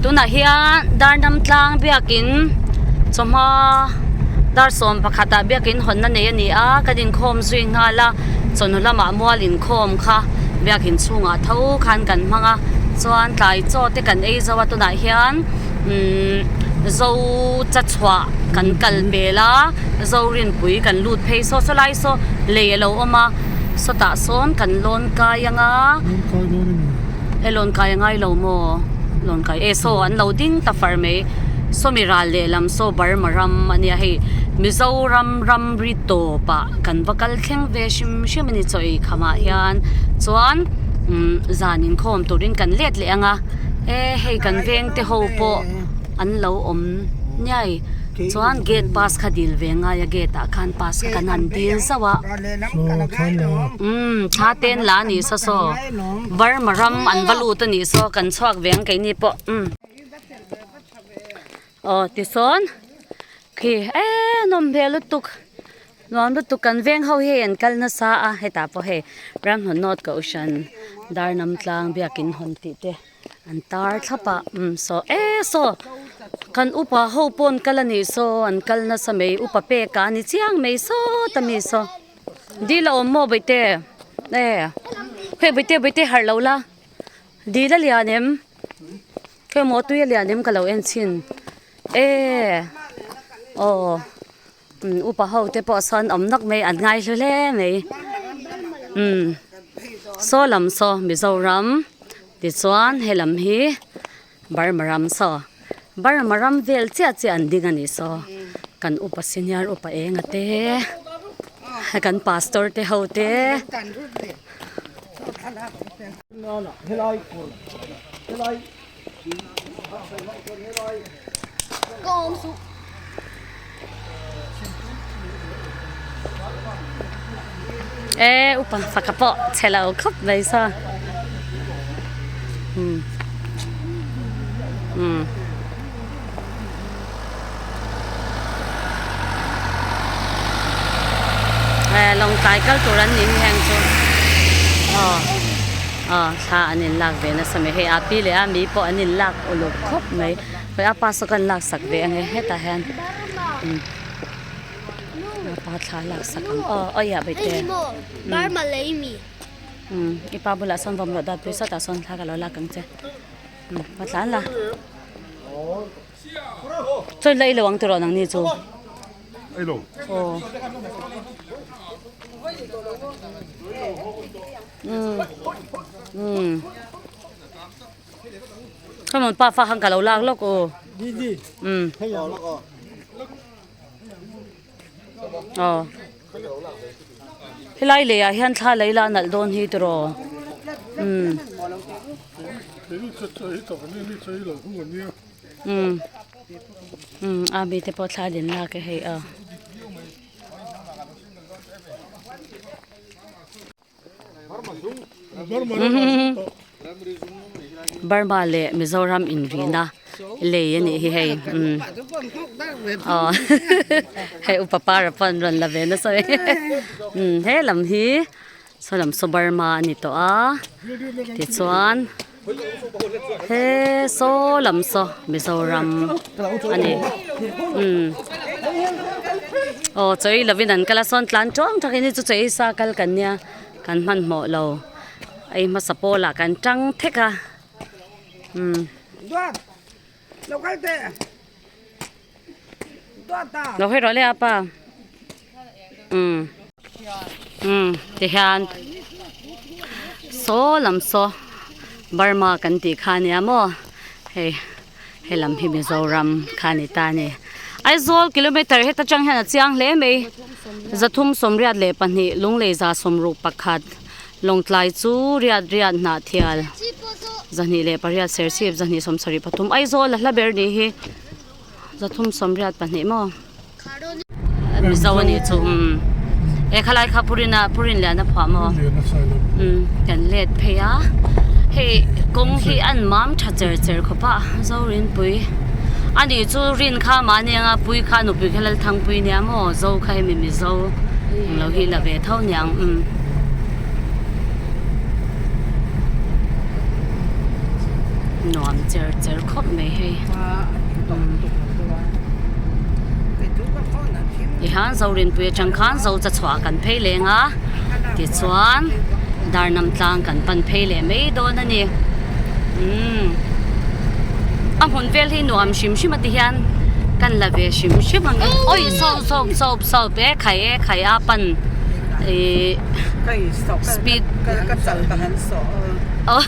Tunah hian Darnam tlang biakin chawhma dar sawm pakhatah biakin hawnna nei a ni a, kan inkhawm zui nghal a, chawhnu lamah mual inkhawm kha biakin chhungah tho khan kan hmang a, chuan tlai chaw te kan ei zo a tunah hian umm zo cha chhuah kan kal pel a, Zorinpui kan lut phei saw saw lai saw lei a lo awm a, sawtah sawn kan lawn kai ang a. He lawn kai a ngai lo maw? Lawn kai e saw an lo ding ta far mai. Sawmi ral lehlam saw Burma ram a nia hei Mizoram ramri tawp ah kan va kal thleng ve hrim hrim a ni chaw ei khamah hian chuan umm zan inkhawm turin kan let leh ang a e hei kan veng te ho pawh an lo awm niai. Chuan gate pass kha dil ve ngai a gate ah khan pass kha kan han dil zauh a umm thla te an la a nih saw saw Burma ram an va lut a nih saw kan chhuak ve ang keini pawh umm aw tisawn khi eee nawm hmel lutuk nuam lutuk kan veng ho hi hei an kal nasa a hetah pawh hei Ramhlun North Kohhran Darnam tlang biakin hawn tih te. An tar thlap a umm saw e saw kan upa ho pawh an kal a nih saw an kal nasa mai upa pek ah a ni chiang mai sawt a mi saw dil a awm maw bawihte e hei bawihte bawihte harh lo la dil a lian em hei maw tui a lian em ka lo en chhin e aw umm upa ho te pawh sawn awm nawk mai an ngai hlu hle mai umm saw lam saw Mizoram tichuan helam hi Burma ram saw Burma ram vel chiah chiah an ding a nih saw kan upa senior upa enga te kan pastor te ho te. E upa faka pawh chhe lo khawp mai saw umm umm e lawngtlai kal tur an nih hi heng chu aw. Aw thla an in lak ve nasa mai hei a pi leh a mi pawh an in lak uluk khawp mai hawi a pa saw ka an lak sak ve ange hetah hian umm a pa thla a lak sak ang aw aw iya bawihte umm i pa bulah sawn vawm rawh dat pui sawtah sawn thla ka lo lak ang che umm va tlan la chawi la i lo ang tiraw nangni chu. Aw umm umm come on pa fa khan ka lo lak lawk aw umm aw helai lei ah hian thla lei la a nalh dawn hi tiraw umm. Umm umm a mi te pawh thla din lak e hei a. Burma leh Mizoram inrina lei a nih hi hei umm aw hei upa para pawh an rawn la ve nasa mai umm he lam hi saw lam saw Burma a ni tawh a tichuan. He saw lam saw Mizoram a ni umm aw chawi lovin an kal a sawn tlan tawng tawk in hi chu chawi sa kal kan nia kan hmanhmawh lo ei hmasa pawlah kan tang thek a umm. Lo hawi rawh le a pa umm umm tihian saw lam saw Burma kan tih kha ania maw hei helam hi Mizoram kha a ni ta a ni Aizawl kilometer heta tang hian a chiang hle mai zathum sawmriat leh pahnih lunglei za sawmruk pakhat Lawngtlai chu riat riat hnah thial zahnih leh pariat serchhip zahnih sawmsarih pathum Aizawl a hla ber nih hi zathum sawmriat pahnih maw Mizo a nih chu umm he khalai kha Purina Purinliana phuah maw umm kan let phei a hei kawng hi an mam tha cher cher khawp a Zorinpui a nih chu rin kha mahni anga pui kha nupui kha Lalthangpui nia maw Zo kha hemi Mizo englo hi la ve tho niang umm. nuam cher cher khawp mai hei tihian Zorinpui atang khan Zocha chhuah kan phei leng a tichuan Darnam tlang kan pan phei leh mai dawn a ni umm a hmun vel hi nuam hrim hrim a tihian kan la ve hrim hrim ang e awi sawp sawp sawp sawp e khai e khai a pan ihh speed aw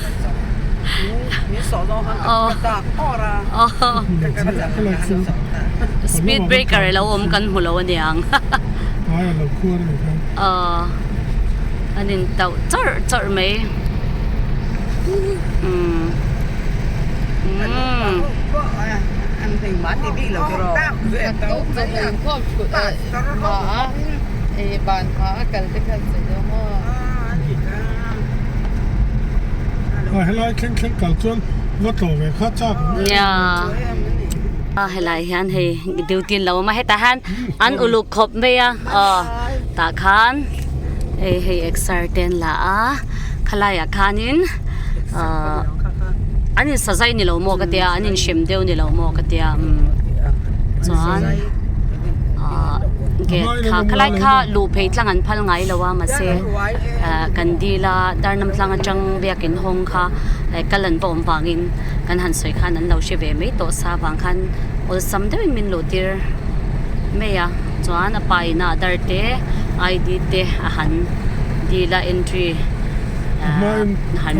speed breaker alo awm kan hmu lo aniang aw an in tauh chawrh chawrh mai umm umm. Helai thleng thleng kal chuan va tlawh ve kha chak Nia a helai hian hei duty an lo awm a hetah hian an uluk khawp mai a aw tah khan hei hei exer te an la a khalaiah khanin ahh an in sazai ni lo maw ka tia an inhrem deuh ni lo maw ka tia umm chuan ahh gate kha khalai kha luh phei tlang an phal ngai lo a mahse ahh kan dil a darnam tlang atang biakin hawng kha kal an va awm vangin kan han sawi khan an lo hre ve mai tawh sa vang khan awlsam deuhin min luh tir mai a chuan a pa in a adar te I D te a han dil a entry ahh han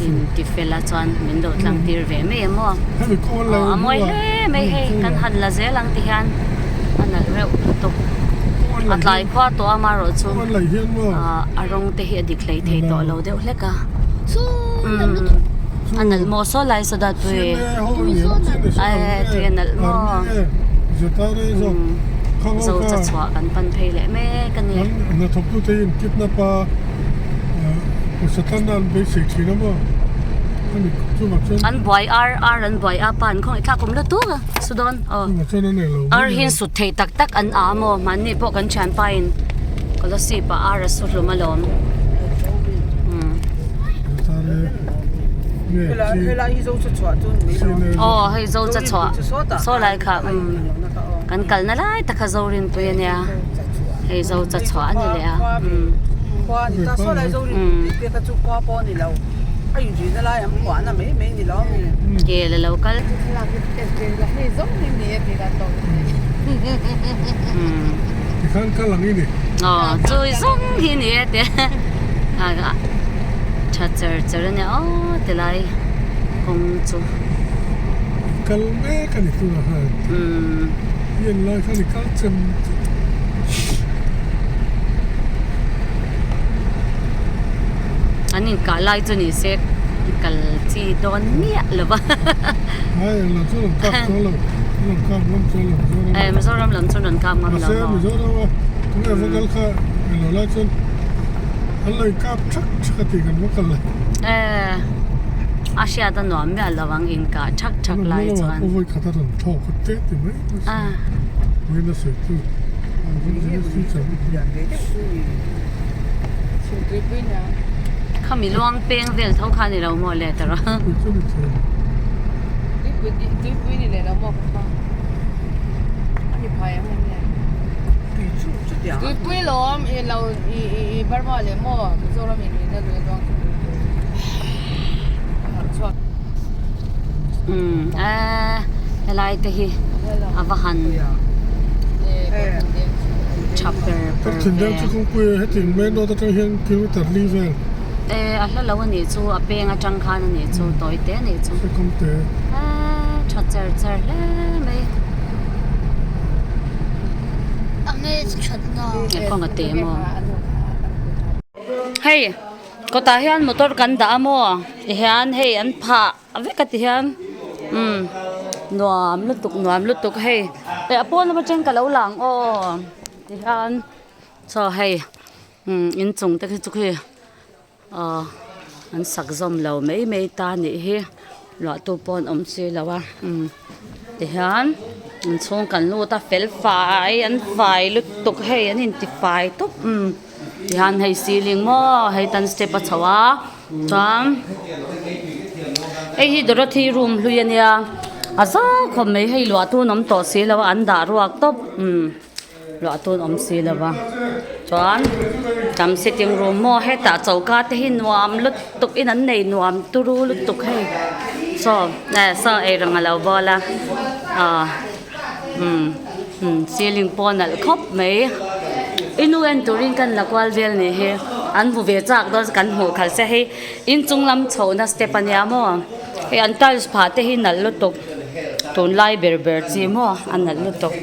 in ti fel a chuan min lo tlang tir ve mai a maw aw a mawi hle mai hei kan han la zel ang ti hian a nalh reuh lutuk a tlai khua tawh a amaherawh chu ahh a rawng te hi a dik hlei thei tawh lo deuh hlek a umm a nalh maw saw lai saw dat pui eh tui a nalh maw umm zo cha chhuah kan pan phei leh mek a ni. An buai ar ar an buai a pa an khawngaih thlak awm lutuk a su dawn aw ar hi sut theih tak tak an a maw mahni pawh kan thianpa in kolasib ah ar a su hlum alawm umm aw hei zo cha chhuah saw lai kha umm kan kalna lai tak kha zorinpui ania. Hei zo cha chhuah a ni leh a umm kel a lo kal aw chui zawng hi ni e tia tha cher cher a nia aw tilai kawng chu. Umm. An inkah lai chu ni se kal chi dawn miah lo va. Eh Mizoram lam chu rawn kap ngam lo maw. Eh a hriat a nuam miah lo ang inkah thak thak lai chuan. Khami luang peng vel tho kha ni lo maw le tawrh a. Umm eee helai te hi a va han tha per per ve eee a hla lo a nih chu a peng atang khan a nih chu tawi te a nih chu eee tha cher cher hle mai e kawng a te maw. Hei kawtah hian motor kan dah a maw tihian hei an phah vek a tihian umm nuam lutuk nuam lutuk hei eh a pawn lam atang ka lo lang aw tihian chaw hei umm inchung te khi chu khi aw an sak zawm lo mai mai ta a nih hi luahtu pawh an awm si lo a umm tihian inchhung kan lut a fel fai an fai lutuk hei an inti fai tawp umm. Tihian hei ceiling maw hei tan step a chho a chuan Hei hi Dorothy room hlui a nia a zau khawp mai hei luah tun awm tawh si lo a an dah ruak tawp umm luah tun awm si lo va chuan tam sitting room maw hetah choka te hi nuam lutuk in an nei nuam turu lutuk hei saw eh saw ei rang a lo bawl a ah umm umm ceiling pawh a nalh khawp mai i nu en turin kan la kual vel ni hi an hmu ve chak dawn kan hmuh khalh se hei. Inchung lam chhohna step a nia maw hei an tiles phah te hi nalh lutuk tunlai ber ber chi maw a nalh lutuk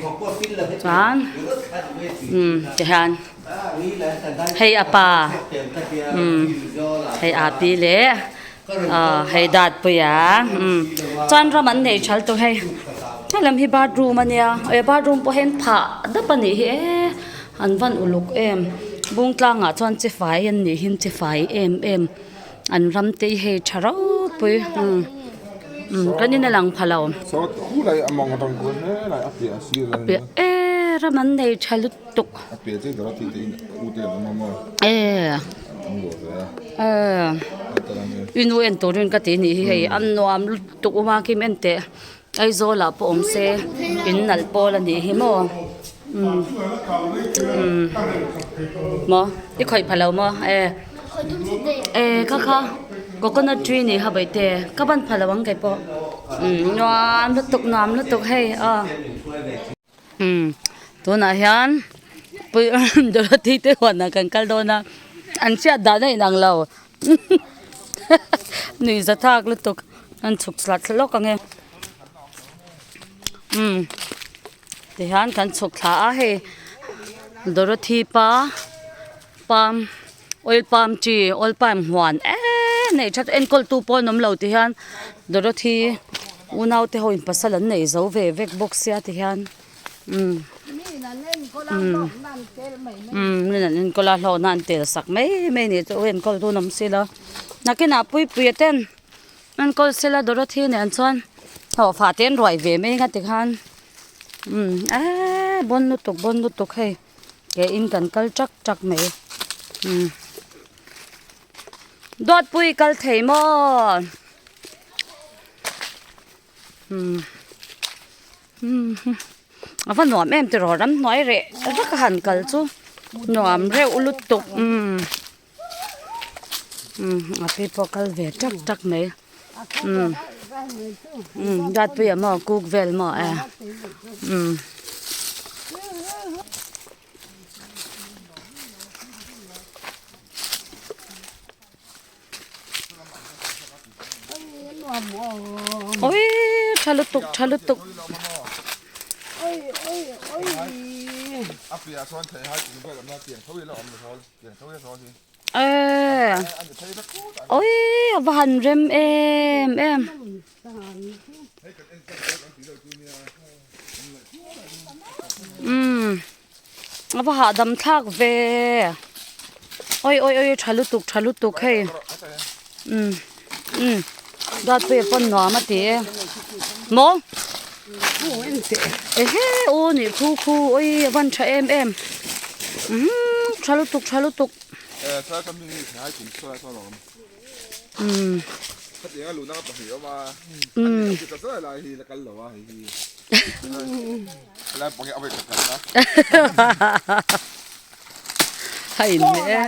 chuan umm tihian hei a pa umm hei a pi leh ah hei dat pui a umm chuan ram an nei thal tawh hei helam hi bathroom a nia eh bathroom pawh hian phah dap a nih hi e. An van uluk em bung tlangah chuan chi fai an nih hi chi fai em em an ram te hi hei tha ropui umm umm kan in a lang pha lo a piah eee ram an nei tha lutuk eee eee i nu en turin ka ti nih hi hei an nuam lutuk uma kim en teh. Aizawl ah pawh awm se in nalh pawl a nih hi maw umm umm maw i khawih pha lo maw e e kha kha coconut tree nih kha bawihte ka ban pha lo ang kei pawh umm nuam lutuk nuam lutuk hei aw umm tunah hian pui Dorothy te huanah kan kal dawn a an chhiat dan a inang lo. Nuih za thak lutuk an chhuk thla thla lawk ang e umm tihian kan chhuk thla a hei Dorothy pa palm oil palm tree oil palm huan em nei that enkawl tu pawh an awm lo tihian Dorothy unau te ho in pasal an nei zo ve vek bawk sia tihian. Umm umm umm rin an enkawl a hlawhna an tel sak mai mai nih chu enkawl dawn awm silo nakinah puipuia ten enkawl sela Dorothy nen chuan hlawhfa te an ruai ve mai ang a tikhan umm eee bawn lutuk bawn lutuk hei ke in kan kal tak tak mai umm dawtpui kal thei maw umm. A va nuam em tiraw ramhnuai reh vak a han kal chu nuam reuh lutuk umm umm a pi pawh kal ve tak tak mai umm umm Duatpuia maw kuk vel maw e umm. Oi tha lutuk tha lutuk. Ê ôi va han rem em em. Umm a va hahdam thlak ve oi oi oi tha lutuk tha lutuk hei umm umm Duatpuia pawn nuam a ti e maw ehe aw nih khu khu oi a van tha em em umm tha lutuk tha lutuk. Umm. Umm. A inhmeh e.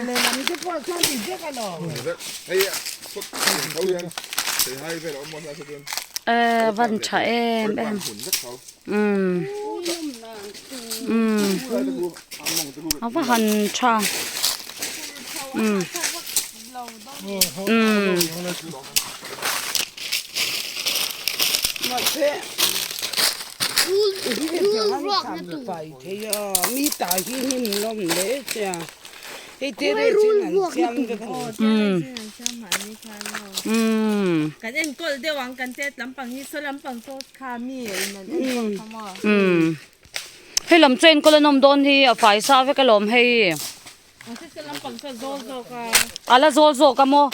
E van tha em em. Umm. Umm. A va han tha. Umm. Umm. Umm. Umm. Hei lam chu enkawl an awm dawn hi a fai sa vek alawm hei. A la zawl zawk a maw?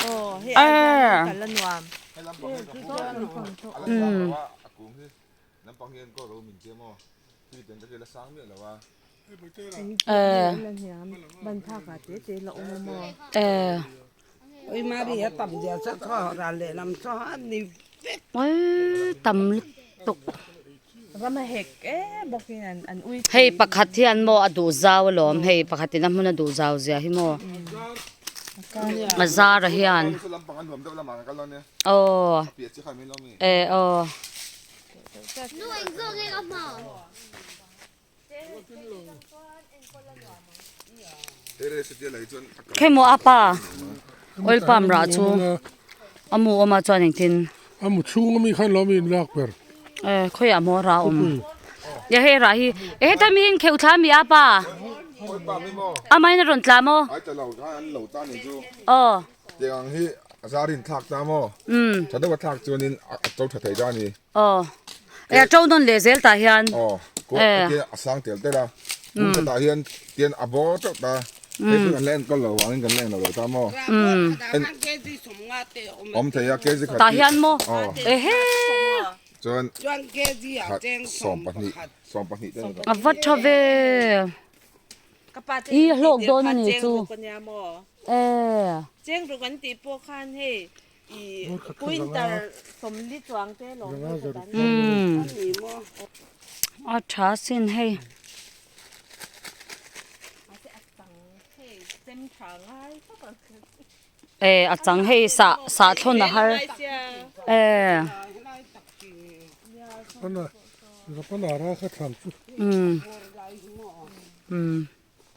Oi tam lutuk. Ram a hek em bawk in an an ui Hei pakhat hian maw a duh zau alawm hei pakhat in a hmun a duh zau zia hi maw a zar a hian aw e aw. Khe maw a pa oil palm rah chu a mu awm a chuan engtin a mu chhung ami khan lo mi in lak ber e khawiah maw rah awm e hei rah hi e heta mi hi in kheuh thla ami a pa amahin a rawn tla maw aw tiang hi a zar in thlak ta maw tha deuh a thlak chuanin a to tha thei ta a ni. Aw e a to nawn leh zel tah hian aw e a sang tel tel a hmun khatah hian tian a bawr teuh ta hei chu kan la enkawl lo vangin kan la englo lo ta maw awm thei a kg khat tah hian maw ehe chuan khat 12 te ani a va tha ve i hlawk dawn a ni chu e chengruk an tih pawh khan hei A tha sin hei. E a chang hei sah sah thlawn a har e. Um.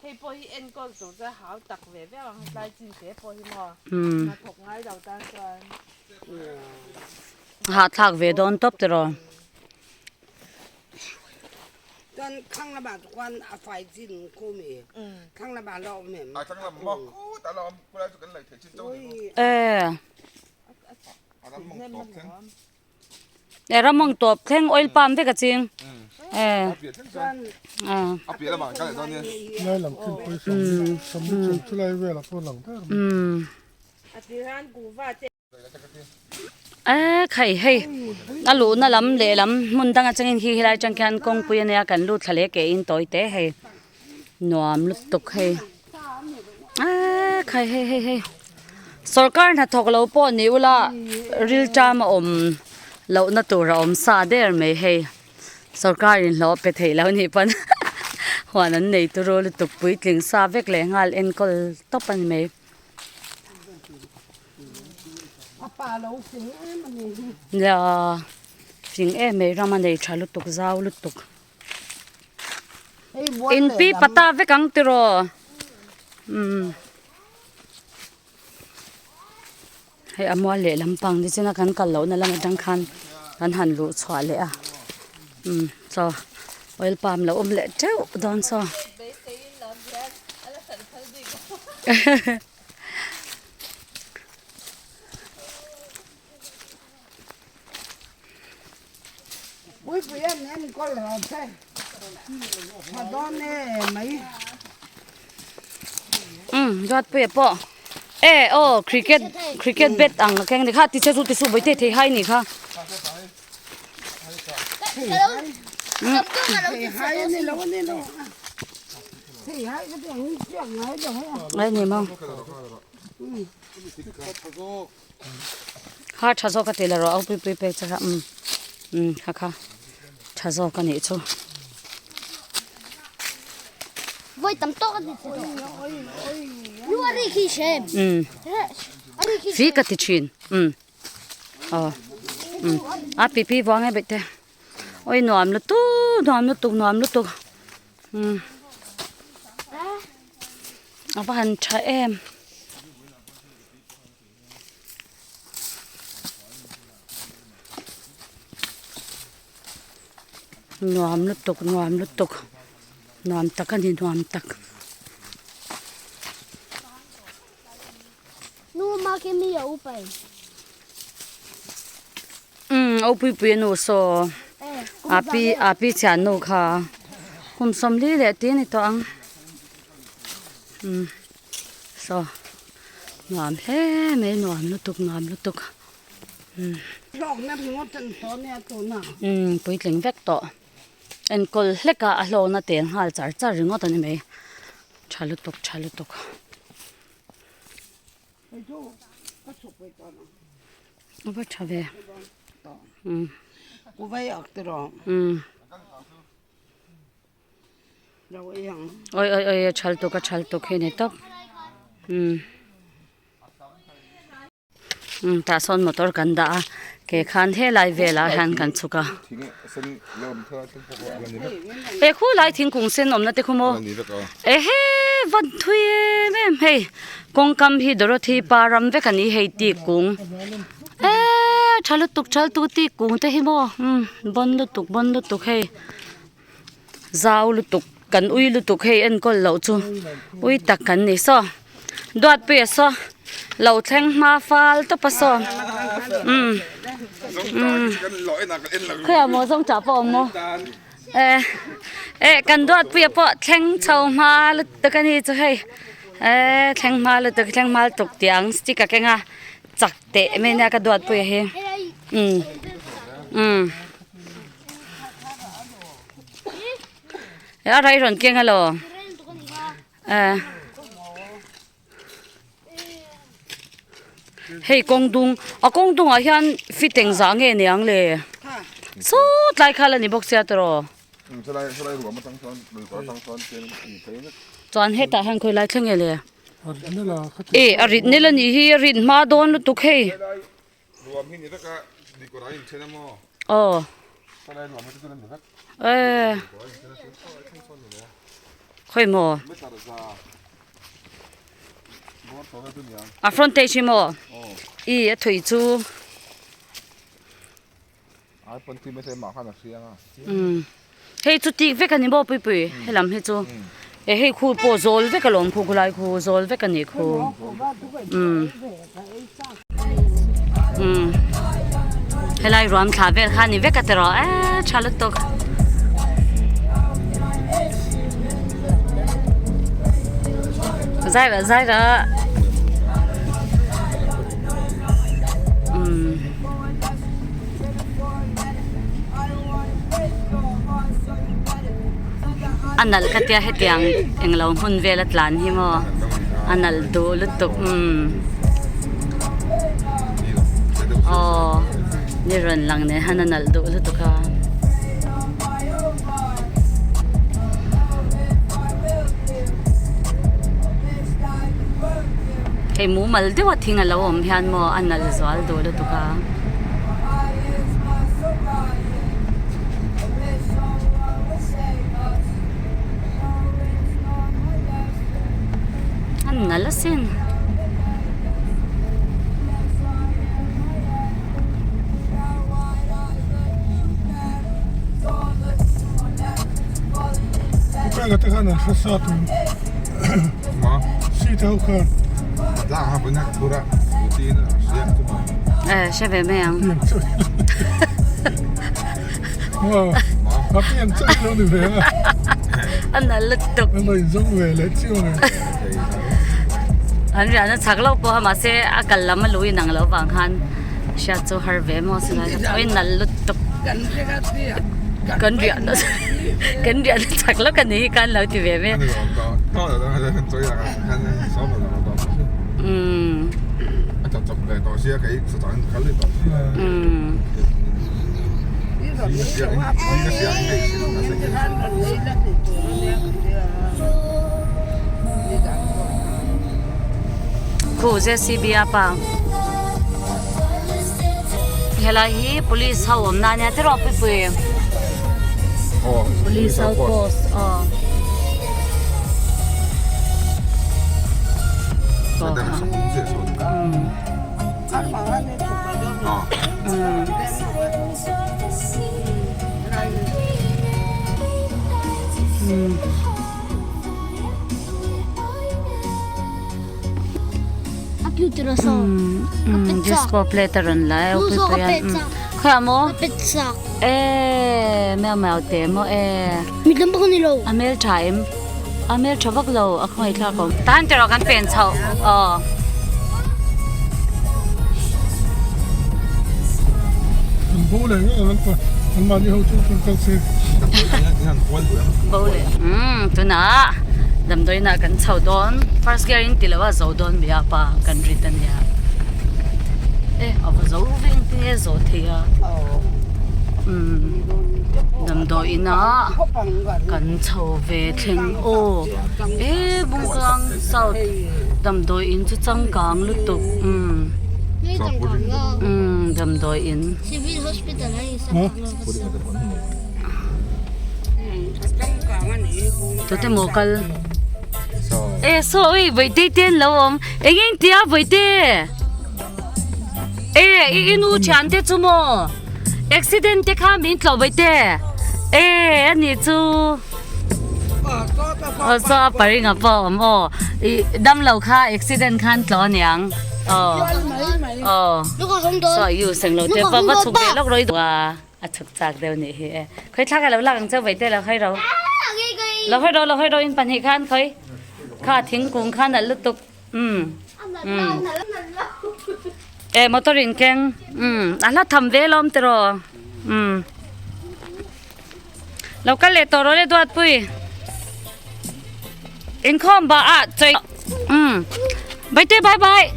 Hei pawh hi enkawl tur chuan hau tak ve viau ang tlai chin te pawh hi maw hnathawk ngai lo tan chuan. Hahthlak ve dawn tawp tiraw. Chuan thlang lamah chuan a fai chin khum i thlang lamah la awm em? A thlang lam maw khut a la awm khulai chu kan lei thei chin chauh ni maw. E. A ram mawng tawp thleng. E ram mawng tawp thleng oil palm vek a ching. E. A piah thleng chuan a piah lamah kan kal leh dawn nia. Lai lang thin pawh i sam sam chung chu lai velah pawh a lang der mai. A tiran kuhva te. E khai hei a luhna lam lehlam hmun dang atangin khi helai atang khian kawngpui a nia kan lut thla leh ke in tawi te hei nuam lutuk hei e khai hei hei hei sawrkar hnathawk lo pawh ni ula rilṭam a awm lohna tur a awm sa der mai hei sawrkar in hlawh pe theih loh anih pawn huan an nei turu lutuk puitling sa vek leh nghal enkawl tawp a ni mai. Nia fing em mai ram a nei tha lutuk zau lutuk in pi pata vek ang tiraw umm hei a mual leh lampang ni china kan kal lohna lam atang khan kan han luh chhuah leh a umm chaw oil palm lo awm leh teuh dawn saw. Umm Ruatpuia pawh e aw cricket cricket bat ang a keng ni kha tiche chu tisu vawi thei thei hai ni kha. Ai ni maw kha tha zawk a ti la rawh au pui pui pek che kha umm umm kha kha tha zawk a nih chu. Umm fi ka ti thin umm. Aw umm a pipi vang e bete oi nuam lutuk nuam lutuk nuam lutuk umm a va han tha em. Nuam lutuk nuam lutuk nuam tak a ni nuam tak. Umm a upui pui a nu saw a pi a pi chhiah nu kha kum sawmli leh tih a ni tawh ang umm saw nuam hle mai nuam lutuk nuam lutuk umm umm puitling vek tawh enkawl hlek a a hlawkna tel nghal char char ringawt a ni mai tha lutuk tha lutuk. A va tha ve. Ku vai ak te rawh. Oi oi oi a thal tuk a thal tuk hi ni tawp umm tah sawn motor kan dah a ke khan helai velah hian kan chhuk a he khulai thingkung sen awmna te khu maw ehe van thui em em hei kawngkam hi Dorothy pa ram vek a ni hei tih kung. Eee tha lutuk tha lutuk tih kung te hi maw umm bawn lutuk bawn lutuk hei zau lutuk kan ui lutuk hei enkawl loh chu ui tak kan ni saw duatpuia saw lo thleng hma fal tawp a saw umm umm khawiah maw zawng tah pawh a awm maw eh eh kan duatpuia pawh thleng chho hma lutuk a ni chu hei eee thleng hma lutuk thleng hma lutuk tih ang stick a keng a. Chak teh mai nia ka duatpui a hi umm umm a rai rawn keng alo eh hei kawng dung a kawng dungah hian fit engzah nge niang le sawt lai kha la ni bawk sia tiraw. Chuan hetah hian khawi lai thleng nge le. E a rit nil a nih hi a rit hma dawn lutuk hei. Aw. E. Khawi maw. A front page hi maw. I a thui chu. Hei chu tik vek a ni maw puipui helam hi chu e hei khu pawh zawl vek alawm khu khulai khu zawl vek a nih khu umm umm helai ruam thla vel kha a ni vek a tiraw e tha lutuk. Zai rah zai rah umm. A nalh ka tia hetiang englo hmun vel a tlan hi maw a nalh duh lutuk umm aw ni rawn lang nen hian a nalh duh lutuk a. Hei mumal deuha thing a lo awm hian maw a nalh zual duh lutuk a. A nalh asin. Peka te khan an hre sa tur seat ho khan. Eh hre ve mai ang. A nalh lutuk. An riahna chak lo pawh a mahse a kal lam a lui inang loh vang khan hriat chu har ve maw silai kha chu a inalh lutuk. Kan riahna kan riahna chak lawk a ni hi khan lo ti ve mai a. Umm. Umm. Khu JCB a pa helai hi police ho awm na ania tiraw puipui police ho post aw Disco plate a rawn la e puipui a khawiah maw eee meo meo te maw ee a hmeltha em a hmeltha vak lo a khawngaih thlak awm tan te erawh kan pen chhoh aw. Umm tunah damdawiinah kan chho dawn first gear in ti lo a zo dawn mai a pa kan rit a nia e a va zo veng te nge zawh thei a. Umm damdawi inah kan chho ve thleng aw e Bungtlang south damdawi in chu changkang lutuk umm umm damdawi in. Tute maw kal e saw ui vawihtei te an lo awm eng eng tia vawihte. E i i nu thian te chu maw accident te kha min tlawh vaih te e a nih chu aw saw a paringa pawh a awm aw ih damlo kha accident khan tlawh aniang aw aw saw a use englo te va va chhuk ve lawk rawih duh a a chhuk chak deuh anih hi e khawi thlak a lo lak ang cheu vaih te lo hawi ro lo hawi ro lo hawi ro in pahnih khan khawi kha thingkung kha nalh lutuk. Umm umm e motor in keng umm a hla tham ve lawm tiraw umm lo kal leh tawh rawh le duatpui inkhawm bah ah chawi umm baite bye bye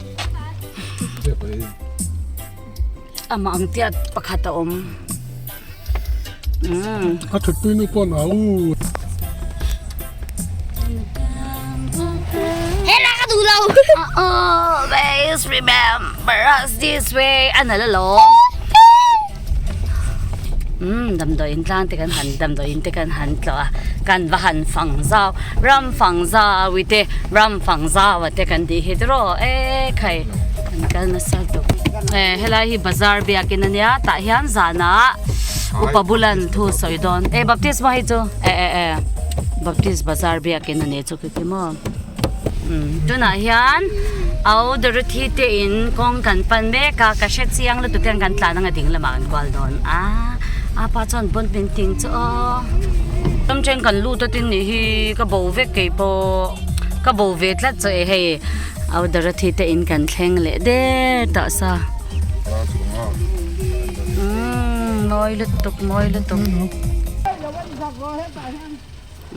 amah ang tiat pakhat a awm umm a thutpui nu pawn a u Always remember us this way a nalh alawm umm damdawi in tlang te kan han damdawi in te kan han tlawh a kan va han fang zau ram fang zau i te ram fang zau a te kan tih hi tiraw e khai kan kal nasa tawp e helai hi bazar biakin ania tah hian zanah upa bulan thu sawi dawn e baptisma hi chu e e e baptist bazar biakin ani chu khi maw umm tunah hian au Dorothy te in kawng kan pan mek a ka hre chiang lutuk hian kan tlan anga ding lamah kan kual dawn a apa chuan pawn painting chu aw ram then kan lut a tin nih hi ka bo vek kei pawh ka bo ve tlat chu e hei au Dorothy te in kan thleng leh der tah sa umm mawi lutuk mawi lutuk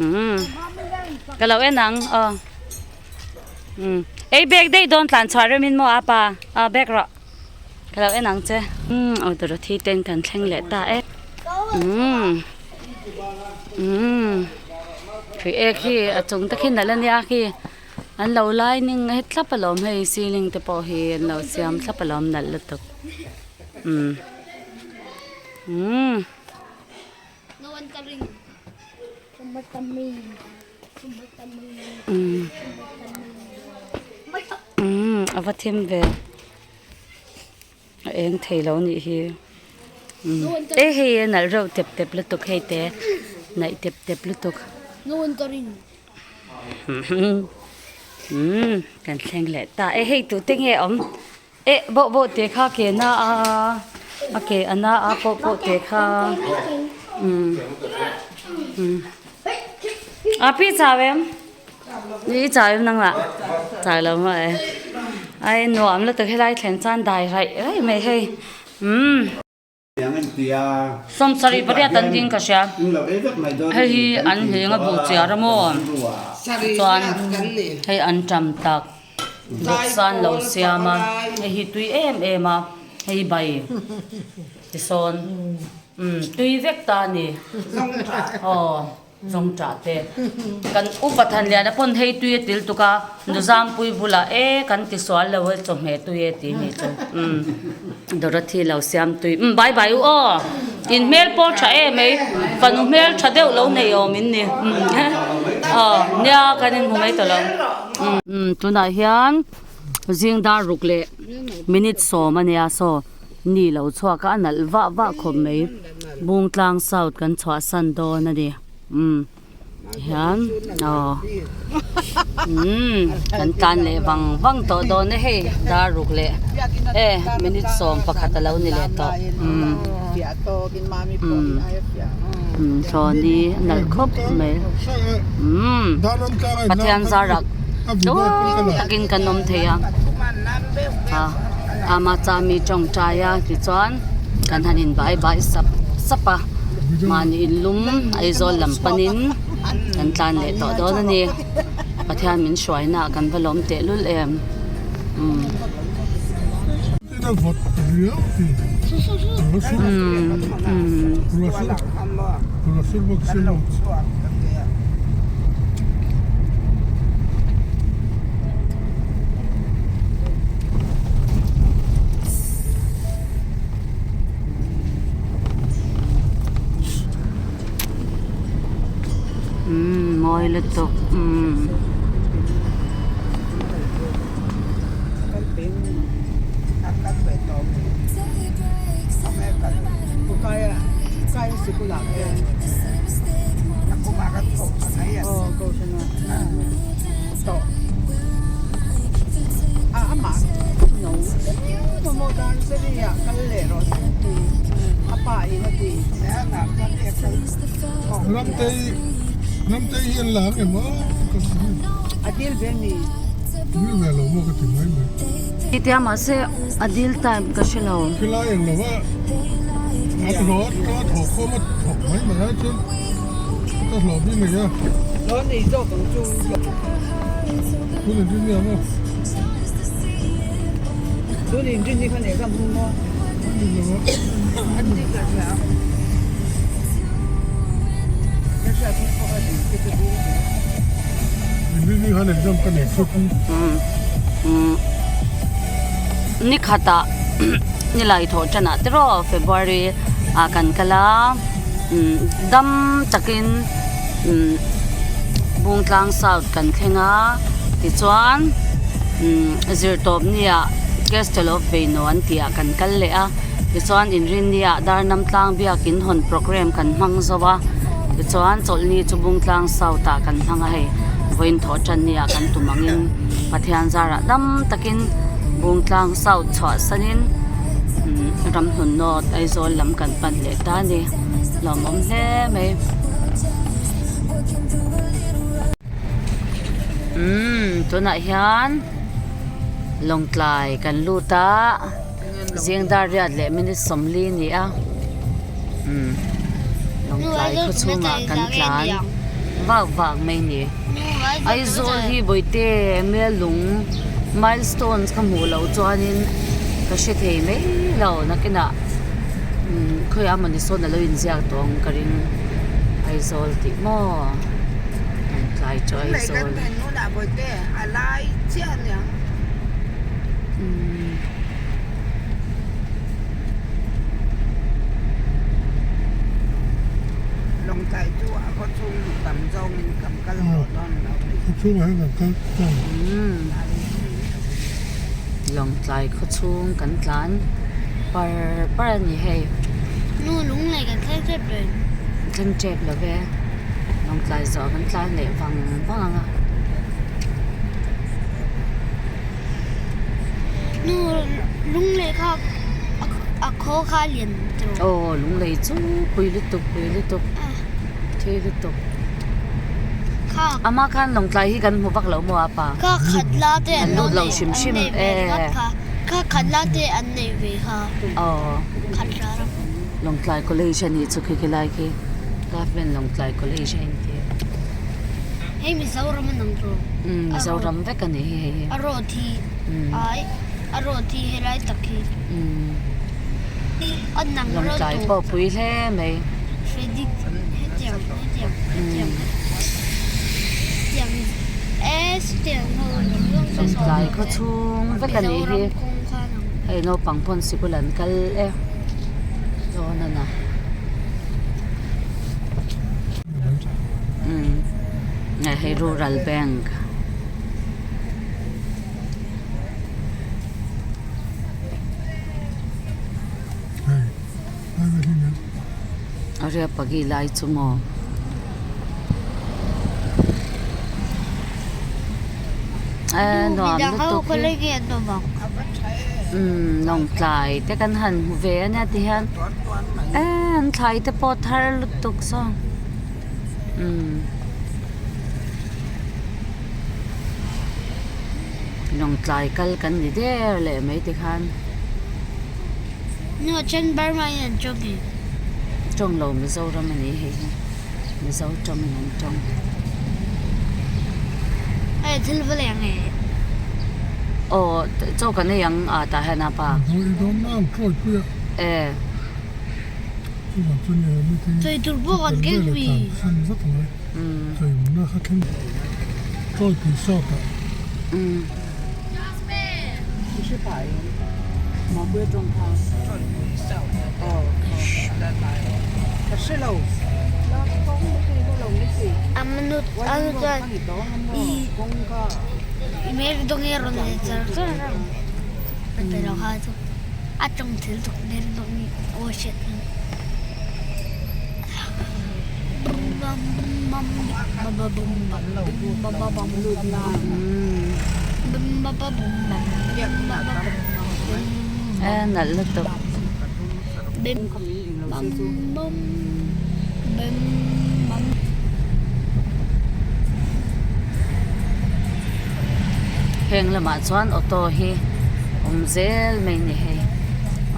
umm ka lo en ang aw umm ei bag daih dawn tlan chhuah rem in maw apa aw bag rawh. Ka lo en ang che. Umm aw Dorothy ten kan thleng leh ta e. Umm umm hrui ek hi a chung te khi nalh ania khi an lo lining he thlap alawm hei ceiling te pawh hi an lo siam thlap alawm nalh lutuk umm umm. Umm umm a va thim ve a eng thei lo nih hi umm e hei a nalh reuh tep tep lutuk hei te naih tep tep lutuk umm kan thleng leh ta e hei tute nge awm eh bawh bawh te kha ke na a a ke a na a pawh pawh te kha umm umm a pi chau em i chau em nang lah chau lo maw e ai nuam lutuk helai thlen chuan dai raih raih mai hei umm. Sawmsarih pariat an ding ka hria. Hei hi an hling a buh chiar a maw? Chuan hei an ṭam tak bawksa an lo siam a, hei hi tui em em a, hei bai tisawn umm tui vek ta a ni. Aw. Zawng ṭah te. Kan upa Thanliana pawn hei tui a til tuk a, Nuzangpui bulah e kan ti sual lo e chawhmeh tui e tih nih chu. Umm Dorothy lo siam tui. Umm bye bye u aw. In hmel pawh ṭha em ei. Fanu hmel ṭha deuh lo nei awm in ni. Umm aw nia kan inhmu mai tawh lo. Umm tunah hian zing dar ruk leh minute sawm a nia saw. Ni lo chhuak a, a nalh vah vah khawp mai. Bungtlang South kan chhuahsan dawn a ni. Umm hian aw umm kan tlan leh vang vang tawh dawn e hei dar ruk leh e minute 11 a lo ni leh tawh umm umm umm thlawni a nalh khawp mai umm Pathian zarah takin kan awm thei a. Ama chami tawngtai a tichuan kan han in bai bai sap sap a mahni in lum Aizawl lam panin kan tlan leh tawh dawn a ni Pathian min hruaina ah kan va lawm tehlul em umm. Umm umm. Tuna sur bawk si maw. Umm mawi lutuk umm. Ramtei Ramtei hi an la ang em aw ka ti mai. A dil ve mi. Dil ve lo maw ka ti mai mai. Titia mahse a dil time ka hre lo. Khilai eng lova a hlawh atanga thawh khawm a thawk mai mai a chuan ka hlawh bik nei a. Hlawh nei zawk ang chu. Tun in rin ni ang aw. Tun in rin ni kha nei ka hmu maw. Ni khatah nilai thawh tanah te rawh February ah kan kal a dam takin Bungtlang South kan thleng a tichuan zirtawp nia Castle of Beino an tih ah kan kal leh a. Tichuan Inrinnia Darnam tlang biakin hawn programme kan hmang zo a, tichuan chawlhni chu Bungtlang South ah kan hmang a hei, vawiin thawh tannia kan tum angin Pathian zarah dam takin Bungtlang South chhuahsanin Ramhlun North Aizawl lam kan pan leh ta a ni, lawmawm hle mai. Umm tunah hian Lawngtlai kan lut a. Zing dar riat leh minute sawmli a ni a umm Lawngtlai khaw chhungah kan tlan vak vak mai a ni Aizawl hi bawihte Melung milestones ka hmuh loh chuanin ka hre thei mai lo nakinah umm khawiah mawni sawn alo inziak tawh ang ka ring Aizawl tih maw Lawngtlai chu Aizawl. Lawngtlai khaw chhung kan tlan par par a ni hei. Thleng tep lo ve Lawngtlai zawh kan tlan leh vang vang ang a. Nu lunglei kha a khaw kha a lian tawh. Aw lunglei chu pui lutuk pui lutuk thui lutuk. Kha Ama khan lawngtlai hi kan hmu vak lo maw apa? Kha khat la te an lut lo hrim hrim e. Kha khat la te an nei ve kha. Aw Khat la ram. Lawngtlai college a nih chu khi khilai khi Government Lawngtlai college a inti. Hei Mizoram a nang rawh. Umm Mizoram vek a ni hi hei hi. A road hi ai a road hi helai tak hi. Umm. A nang road Lawngtlai pawh pui hle mai. Freddy hetiang hetiang hetiang hetiang e hetiang ho Lawngtlai khaw chhung vek a ni hi. Hei naupang pawn sikul an kal e dawn a na. Umm hei rural bank a riak pagi lai chu maw. Nuam lutuk hi umm lawngtlai te kan han hmu ve a nia ti hian eee an thlai te pawh thar lutuk saw umm lawngtlai kal kan ni der leh mai ti khan. Tawng lo Mizoram a ni hei hi. Mizo tawngin an tawng. Hei thil va leng e. Aw chaw kan ei ang a tah hian a pa. E. Chawi tur pawh kan keng mi. A tawng thil tuk nen zong nih aw hriat in Nalh lutuk. Heng lamah chuan auto hi awm zel mai ni hei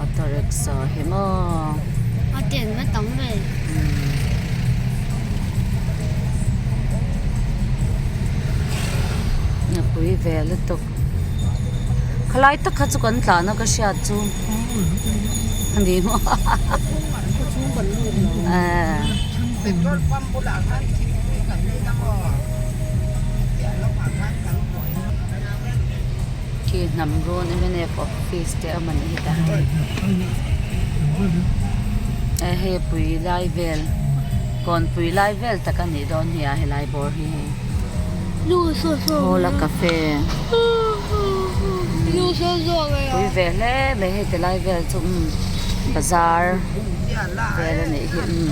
auto rickshaw hi maw. A ten va tam ve. A pui ve lutuk. Khalai tak kha chu kan tlan a ka hriat chu a ni maw Khi hnam run mnf office te a awm a nih hi ta hei pui lai vel kawnpui lai vel tak a nih dawn hi a helai bawr hi hei. Hawla cafe pui ve hle mai hei ti lai vel chu umm bazar vel a nih hi umm.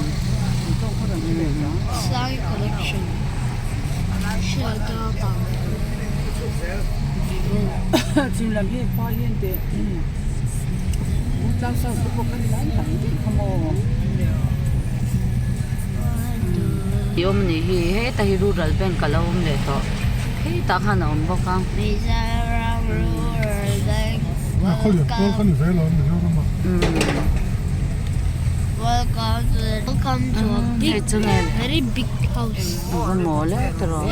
I awm anih hi heta hi rural bank a lo awm leh tawh hetah khan a awm bawk a. Hei chu nge a va mawl e tiraw.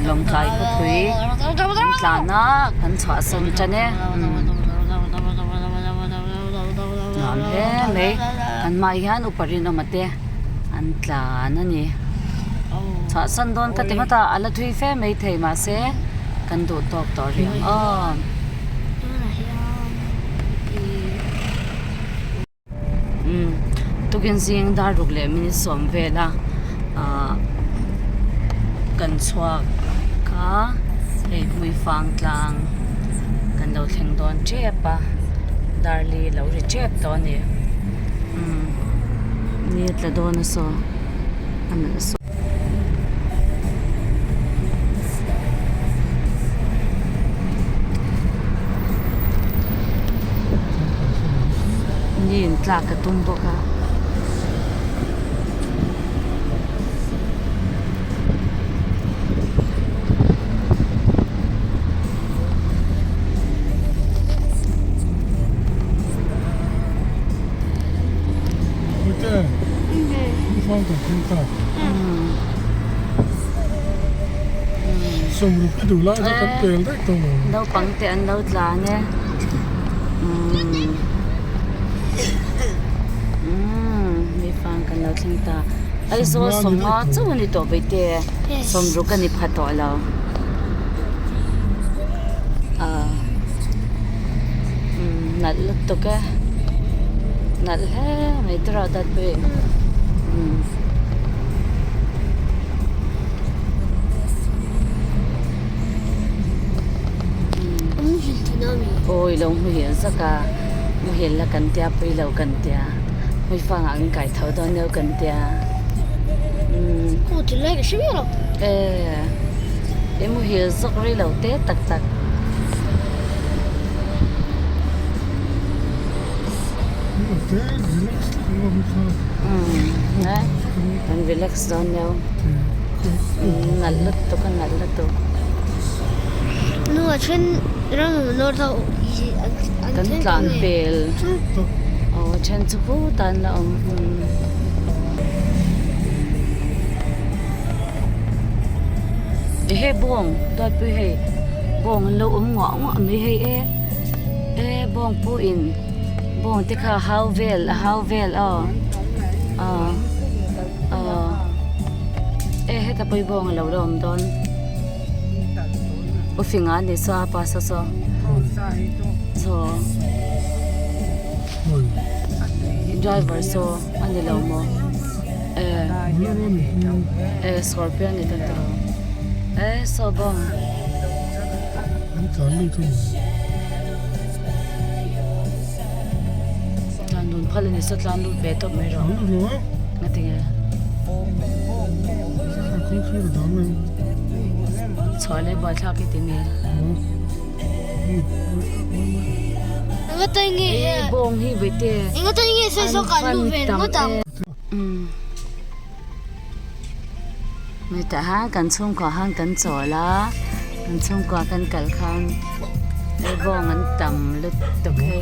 Lawngtlai khawpui kan tlan a kan chhuahsan tan e nuam hle mai kan hmaah hian upa rinawma te an tlan a ni chhuahsan dawn ka ti ngawt a a la thui fe mai thei mahse kan duh tawk tawh rih ang aw. Umm tukin zing dar ruk leh minute sawm vela ahh kan chhuak kha hei hmuifang tlang kan lo thleng dawn tep a dar li lo ri tep tawh a ni umm ni a tla dawn a saw a nalh saw. Ni in tlak a tum bawk a. Naupang te an lo tlan e mi fang kan lo thleng ta Aizawl sawmnga chauh a ni tawh Baite sawmruk a ni pha tawh lo nalh lutuk e nalh hle mai tiraw dat pawh Awi lo muhil zak a muhil la kan tia pui lo kan tia hmuifang ah an kai tho dawn deuh kan tia e muhil zawk rei lo te tak tak. Kan relax dawn nia nalh lutuk a nalh lutuk. Kan tlan pel aw then chu khutah an la awm hei bawng tuaipui hei bawng an lo awm nguah nguah mai hei e e bawng pawh in bawng te kha a hau vel a hau vel aw aw aw e heta pawh hi bawng a lo la awm dawn u finga a ni saw a pa saw saw saw driver saw a ni lo maw e e scorpion a ni ta tawh e saw bawng. Tlan dun phal a ni saw tlan lut ve tawp mai rawh ngatinge chhuah leh buaithlak hi ti mi e bawng hi vaite an fan tam em Hetah hian kan chhungkua khan kan chawl a kan chhungkua kan kal khan hei bawng an tam lutuk hei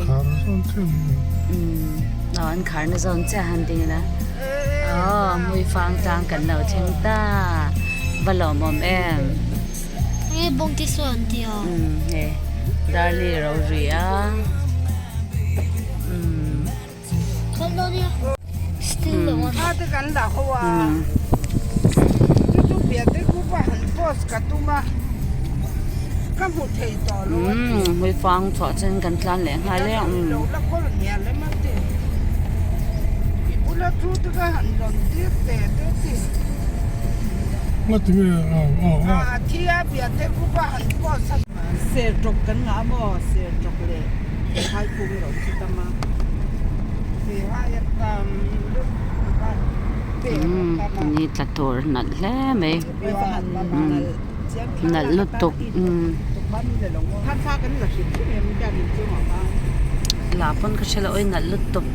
umm aw an khar na zawn chiah han ding ila aw hmui fang tlang kan lo thleng ta va lawmawm em. Nge bawng te sawn an ti a. Umm hei darli ro ri a umm. Hmui fang chhuah chuan kan tlan leh nghal e Ni tla tur nalh hle mai nalh lutuk lah pawn ka hre lo awi nalh lutuk.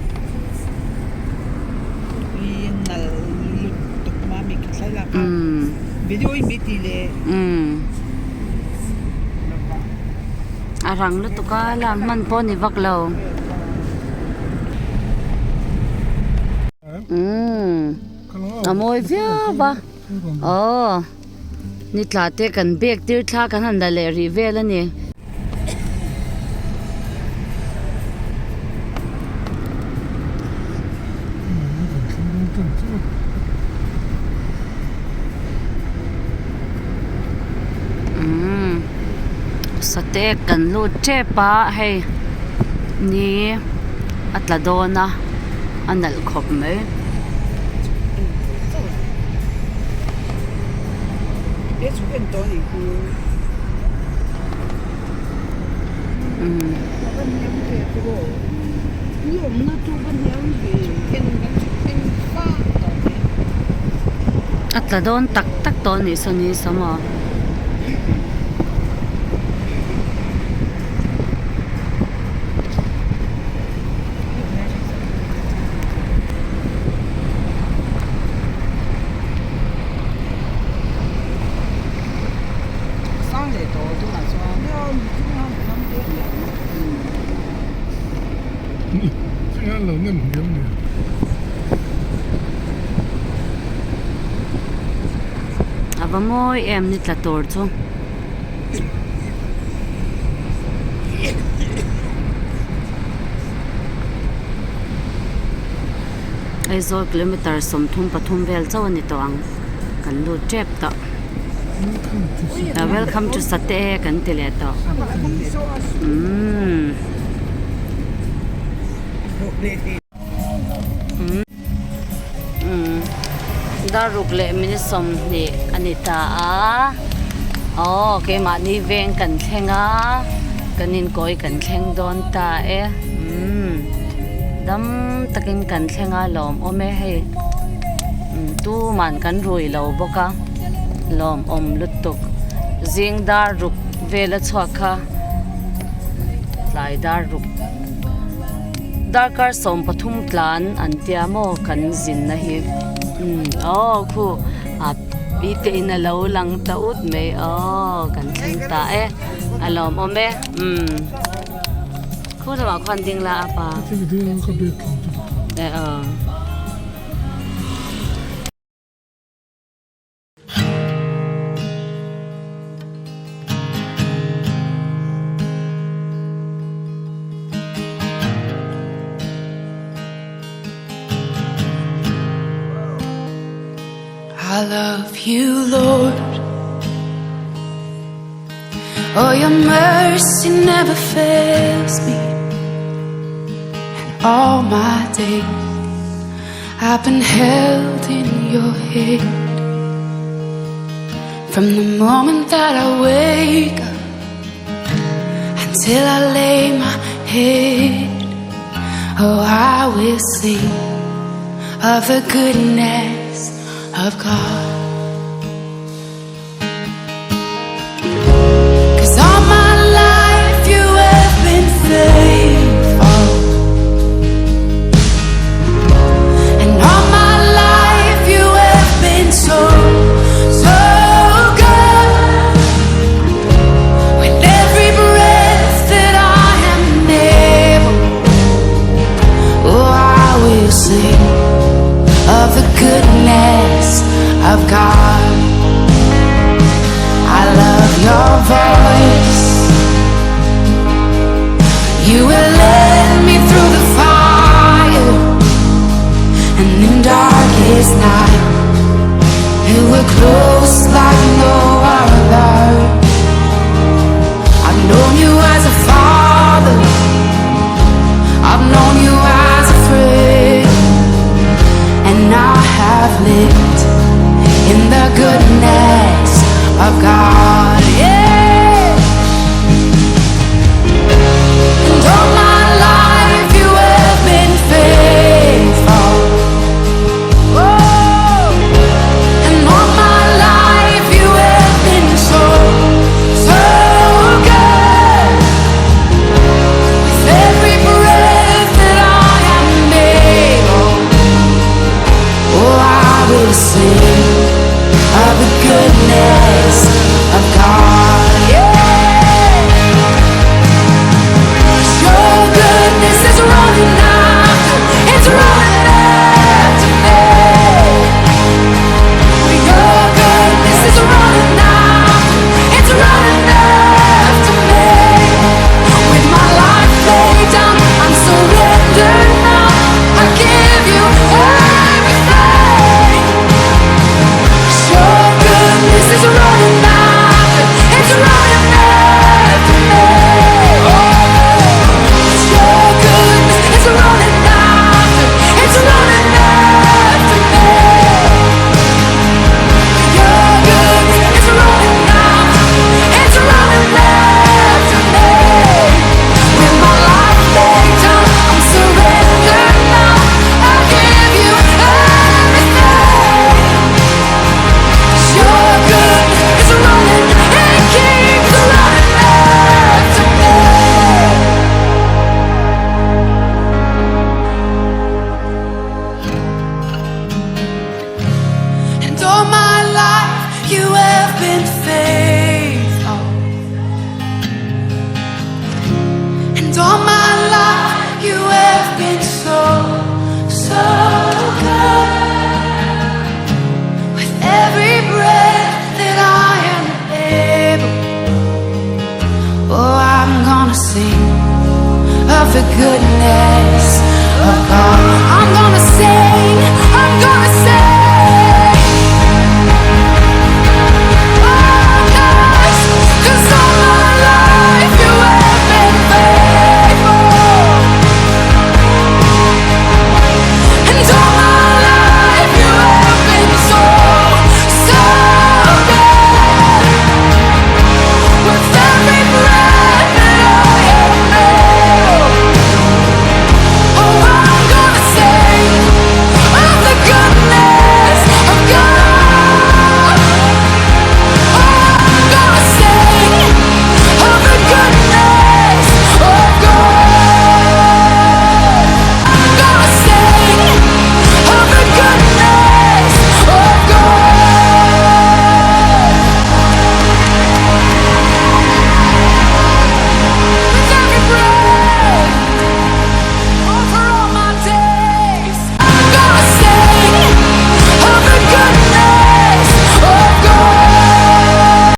A rang lutuk a lak hman pawh a ni vak lo. Umm a mawi viau a aw ni tla te kan bag tir thla kan han la leh rih vel a ni. Umm sateek kan lut tep a hei ni a tla dawn a a nalh khawp mai. A tla dawn tak tak tawh a nih saw ni saw maw. A va mawi em ni tla tur chu. Aizawl kilometer 33 vel chauh a ni tawh ang kan lut tep tawh. Welcome to Sate kan ti leh tawh. Umm. Dar ruk leh minute 20 a ni ta a. Aw keimahni veng kan thleng a kan inkawi kan thleng dawn ta e. Umm dam takin kan thleng a lawmawm e hei. Tuman kan rui lo bawk a lawmawm lutuk. Zing dar ruk vel a chhuak kha tlai dar ruk. Darkar 13 tlan an tia maw kan zinna hi umm aw khu a pi te in a lo lang ta ut mai aw kan thleng ta e a lawmawm e umm khu lamah khuan ding la a pa. E aw. I love you, Lord. Oh, your mercy never fails me. And all my days I've been held in your hand. From the moment that I wake up until I lay my head, oh, I will sing of the goodness of God. Cause all my life you have been faithful. And all my life you have been so, so good. With every breath that I am able, oh, I will sing of the goodness of God. I love your voice. You will lead me through the fire and in darkest night. You were close like no other. I've known you as a father. I've known you as a friend, and I have lived in the goodness of God. Yeah. And all my life you have been faithful. Oh, and all my life you have been so, so good. With every breath that I am able, oh, I will sing of the goodness of God. Yeah. Your goodness is running after, it's running after me. Your goodness is running after, it's running after me. With my life laid down, I'm surrendered now. I give you everything. Your goodness is running after, it's running after me. Oh, your goodness is running after, it's running after me. Your goodness is running after, it's running after me. With my life laid down, I'm surrendered now. I give you everything. Your goodness is running, it keeps running after me. And all my life you have been faithful. And all my life you have been so, so good. With every breath that I am able, oh, I'm gonna sing of the goodness of God.